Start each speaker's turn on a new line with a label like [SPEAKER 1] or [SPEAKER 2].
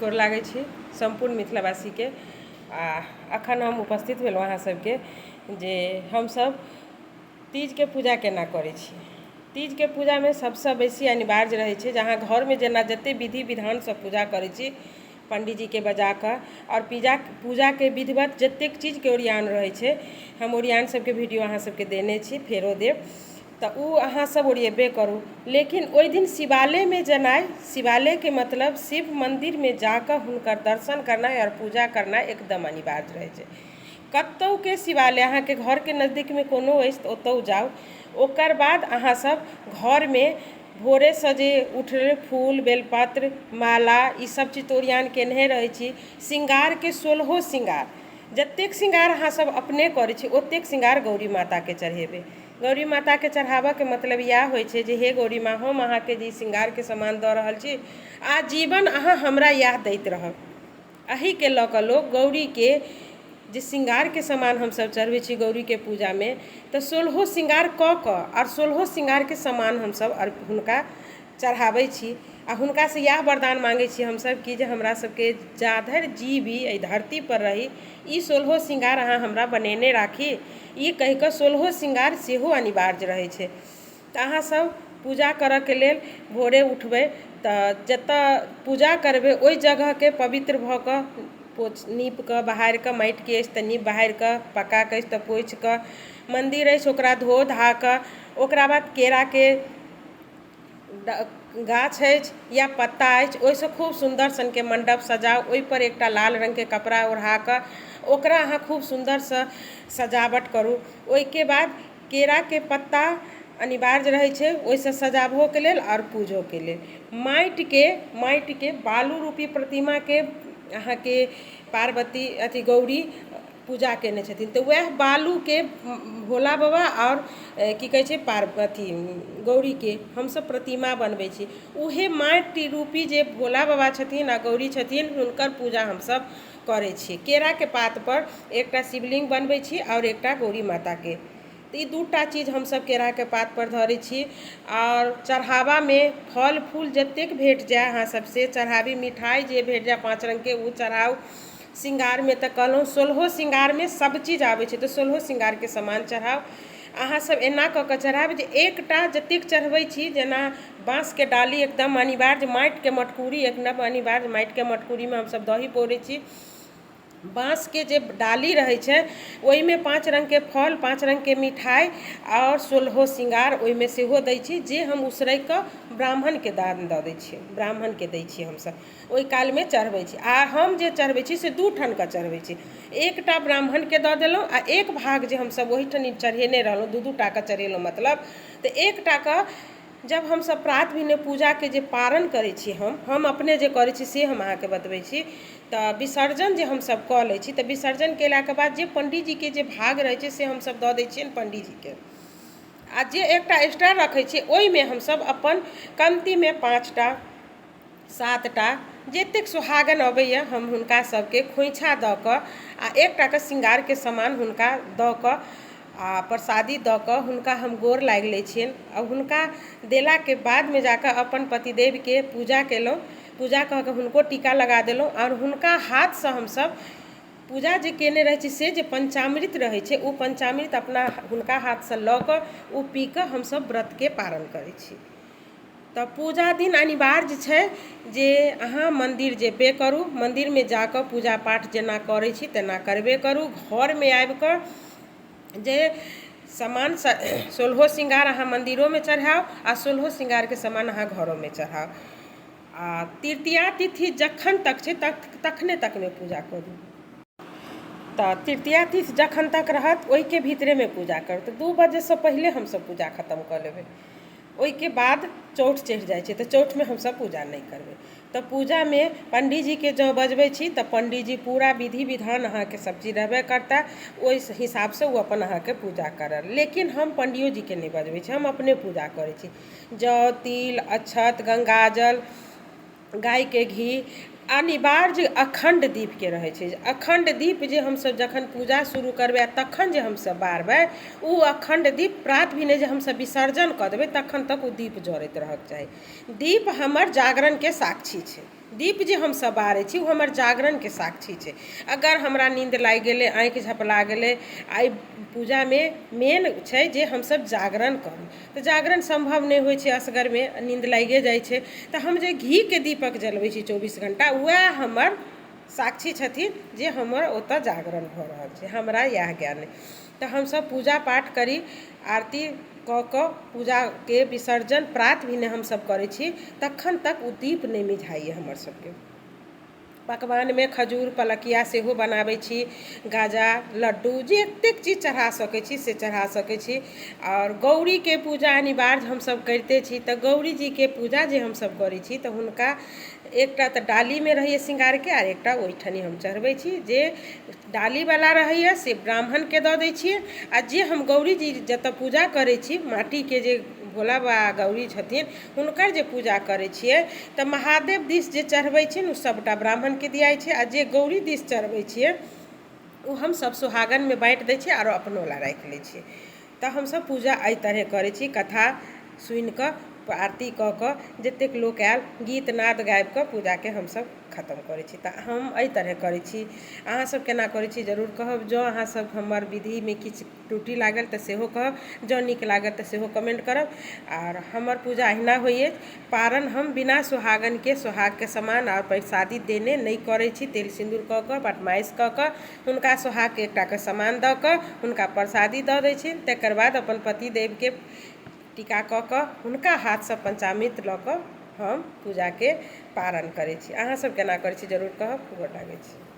[SPEAKER 1] गोर लागै छी सम्पूर्ण मिथिलावासीके। आ अखन हम उपस्थित भेलहुँ अहाँ सबके जे हमसब तीजके पूजा केना करै छी। तीजके पूजामे सबसँ बेसी अनिवार्य रहै छै जे अहाँ घरमे जेना जते विधि विधानसँ पूजा करै छी, पण्डीजीके बजा कऽ आओर पूजाके विधिवत जतेक चीजके ओरियान रहै छै, हम ओरियान सबके वीडियो अहाँ सबके देने छी, फेरो देब, तऽ ओ अहाँ सब ओरियेबे करू। लेकिन ओहि दिन शिवालयमे जेनाइ, शिवालयके मतलब शिव मन्दिरमे जाकऽ हुनकर दर्शन करनाइ आओर पूजा करनाइ एकदम अनिवार्य रहै छै। कतहुके शिवालय, अहाँके घरके नजदीकमे कोनो अछि तऽ ओतहु जाउ। ओकर बाद अहाँ सब घरमे भोरेसँ जे उठबै, फूल, बेलपत्र, माला, ई सब चीज तऽ ओरियान केनहे रहै छी। श्रृंगारके सोलहो श्रृंगार, जतेक श्रृंगार अहाँ सब अपने करै छी, ओतेक श्रृंगार गौरी माताके चढ़ेबै। गौरी माताके चढ़ाबऽके मतलब इएह होइ छै जे हे गौरी माँ, हम अहाँके जे ई श्रृंगारके सामान दऽ रहल छी, आजीवन अहाँ हमरा इएह दैत रहब। एहिके लऽ कऽ लोक गौरीके जे श्रृंगारके सामान हमसब चढ़बै छी गौरीके पूजामे, तऽ सोलहो श्रृंगार कऽ कऽ आओर सोलहो श्रृंगारके सामान हमसब हुनका चढ़ाबै छी आ हुनकासँ इएह वरदान माँगै छी हमसब कि जे हमरा सबके जाधरि जीवी, एहि धरतीपर रही, ई सोलहो श्रृंगार अहाँ हमरा बनेने राखी। ई कहिकऽ सोलहो श्रृंगार सेहो अनिवार्य रहै छै। तऽ अहाँ सब पूजा करऽके लेल भोरे उठबै तऽ जतऽ पूजा करबै ओहि जगहके पवित्र भऽ कऽ पोछि नीप कऽ, बहारि कऽ, माटिके अछि तऽ नीप बहारि कऽ, पक्काके अछि तऽ पोछि कऽ, मन्दिर अछि ओकरा धो धा कऽ, ओकरा बाद केराके गाछ अछि या पत्ता अछि, ओहिसँ खूब सुन्दर सनके मण्डप सजाउ। ओहिपर एकटा लाल रङ्गके कपड़ा ओढ़ा कऽ ओकरा अहाँ खूब सुन्दरसँ सजावट करू। ओहिके बाद केराके पत्ता अनिवार्य रहै छै ओहिसँ सजाबहोके लेल आओर पूजोके लेल। माटिके बालू रूपी प्रतिमाके अहाँके पार्वती अथी गौरी पूजा कयने छथिन, तऽ वएह बालूके भोला बाबा आओर की कहै छै अथी गौरीके हमसब प्रतिमा बनबै छी। उहे माटि रूपी जे भोला बाबा छथिन आओर गौरी छथिन, हुनकर पूजा हमसब करै छी। केराके पातपर एकटा शिवलिङ्ग बनबै छी आओर एकटा गौरी माताके। तऽ ई दूटा चीज हमसब केराके पातपर धरै छी। आओर चढ़ावामे फल फूल जतेक भेट जाय अहाँ सब से चढ़ाबी, मिठाइ जे भेट जाय पाँच रङ्गके ओ चढ़ाउ। श्रृंगारमे तऽ कहलहुँ सोलहो श्रृंगारमे सब चीज आबै छै, तऽ सोलहो श्रृंगारके सामान चढ़ाउ। अहाँ सब एना कऽ कऽ चढ़ायब जे एकटा जतेक चढ़बै छी, जेना बाँसके डाली एकदम अनिवार्य, माटिके मटकूरी एकदम अनिवार्य। माटिके मटकूरीमे हमसब दही पौरै छी। बाँसके जे डाली रहै छै ओहिमे पाँच रङ्गके फल, पाँच रङ्गके मिठाइ आओर सोलहो श्रृंगार ओहिमे सेहो दै छी, जे हम उसरैग कऽ ब्राह्मणके दान दऽ दै छियै, ब्राह्मणके दै छियै हमसब ओहि कालमे चढ़बै छी। आ हम जे चढ़बै छी से दू ठामके चढ़बै छी। एकटा ब्राह्मणके दऽ देलहुँ आ एक भाग जे हमसब ओहिठाम चढ़ेने रहलहुँ, दू दू टाके चढ़ेलहुँ मतलब, तऽ एकटाके जब हमसब प्रात भेने पूजाके जे पारण करै छी, हम अपने जे करै छी से हम अहाँके बतबै छी। तऽ विसर्जन जे हमसब कऽ लै छी, तऽ विसर्जन केलाके बाद जे पण्डीजीके जे भाग रहै छै से हमसब दऽ दै छियनि पण्डीजीके, आ जे एकटा एक्स्ट्रा रखै छियै ओहिमे हमसब अपन कमतीमे 5टा 7टा जतेक सोहागन अबैए हम हुनका सबके खोइँछा दऽ कऽ आ एकटाके श्रृंगारके सामान हुनका दऽ कऽ आ प्रसादी दऽ कऽ हुनका हम गोर लागि लै छियनि। आ हुनका देलाके बादमे जाकऽ अपन पतिदेवके पूजा केलहुँ। पूजा कऽ कऽ हुनको टीका लगा देलहुँ आओर हुनका हाथसँ हमसब पूजा जे कयने रहै छी से जे पञ्चामृत रहै छै, ओ पञ्चामृत अपना हुनका हाथसँ लऽ कऽ ओ पी कऽ हमसब व्रतके पारण करै छी। तऽ पूजा दिन अनिवार्य छै जे अहाँ मन्दिर जेबे करू, मन्दिरमे जाकऽ पूजा पाठ जेना करै छी तेना करबे करू। घरमे आबिकऽ जे सामान सोलहो श्रृंगार अहाँ मन्दिरोमे चढ़ाउ आ सोलहो श्रृंगारके सामान अहाँ घरोमे चढ़ाउ। आ तृतीया तिथि जखन तक छै तखने तकमे पूजा करू। तऽ तृतीया तिथि जखन तक रहत ओहिके भीतरेमे पूजा करू, तऽ 2 बजेसँ पहिले हमसब पूजा खतम कऽ लेबै। ओहिके बाद चौठ चढ़ि जाइ छै, तऽ चौठमे हमसब पूजा नहि करबै। तऽ पूजामे पण्डीजीके जँ बजबै छी तऽ पण्डीजी पूरा विधि विधान अहाँके सब चीज रहबे करता, ओहि हिसाबसँ ओ अपन अहाँके पूजा करत। लेकिन हम पण्डियो जीके नहि बजबै छी, हम अपने पूजा करै छी। जौ, तिल, अक्षत, गङ्गाजल, गायके घी अनिवार्य, अखण्ड दीपके रहै छै। अखण्ड दीप जे हमसब जखन पूजा शुरू करबै आ तखन जे हमसब बारबै ओ अखण्ड दीप, प्रात भेने जे हमसब विसर्जन कऽ देबै तखन तक ओ दीप जरैत रहऽके चाही। दीप हमर जागरणके साक्षी छै। दीप जे हमसब बारै छी ओ हमर जागरणके साक्षी छै। अगर हमरा नीन्द लागि गेलै, आँखि झपला गेलै, आइ पूजामे मेन छै जे हमसब जागरण करू, तऽ जागरण सम्भव नहि होइ छै, असगरमे नीन्द लागिये जाइ छै, तऽ हम जे घीके दीपक जलबै छी 24 घण्टा, वएह हमर साक्षी छथिन जे हमर ओतऽ जागरण भऽ रहल छै। हमरा इएह ज्ञान अइ। तऽ हमसब पूजा पाठ करी, आरती कऽ कऽ पूजाके विसर्जन प्रात भेने हमसब करै छी, तखन तक ओ दीप नहि मिझाइए हमर सबके। पकवानमे खजूर पलकिया सेहो बनाबै छी, गाजा लड्डू जतेक चीज चढ़ा सकै छी से चढ़ा सकै छी। आओर गौरीके पूजा अनिवार्य हमसब करिते छी, तऽ गौरीजीके पूजा जे हमसब करै छी तऽ हुनका एकटा तऽ डालीमे रहैए शृंगारके आओर एकटा ओहिठनी हम चढ़बै छी। जे डालीवला रहैए से ब्राह्मणके दऽ दै छियै, आओर जे हम गौरीजी जतऽ पूजा करै छी, माटिके जे भोला बाबा गौरी छथिन हुनकर जे पूजा करै छियै, तऽ महादेव दिस जे चढ़बै छियनि ओ सभटा ब्राह्मणके दियाइ छै, आओर जे गौरी दिस चढ़बै छियै ओ हमसभ सोहागनमे बाँटि दै छियै आओर अपनो लए राखि लै छियै। तऽ हमसभ पूजा एहि तरहे करै छी। कथा सुनिकऽ, आरती कऽ कऽ, जतेक लोक आयल गीत नाद गाबिकऽ पूजाके हमसभ खतम करै छी। तऽ हम एहि तरहे करै छी, अहाँ सभ केना करै छी जरूर कहब। जँ अहाँ सभ हमर विधिमे किछु त्रुटि लागल तऽ सेहो कहब, जँ नीक लागल तऽ सेहो कमेन्ट करब। आओर हमर पूजा अहिना होइ अछि। पारन हम बिना सोहागनके सोहागके समान आओर प्रसादी देने नहि करै छी। तेल सिन्दूर कऽ कऽ, बदमाइश कऽ कऽ, हुनका सोहागके एकटाके समान दऽ कऽ हुनका प्रसादी दऽ दै छियनि। तकर बाद अपन पतिदेवके टीका कऽ कऽ हुनका हाथसँ पञ्चामृत लऽ कऽ हम पूजाके पारण करै छी। अहाँ सब केना करै छी जरूर कहब। गोर लागै छी।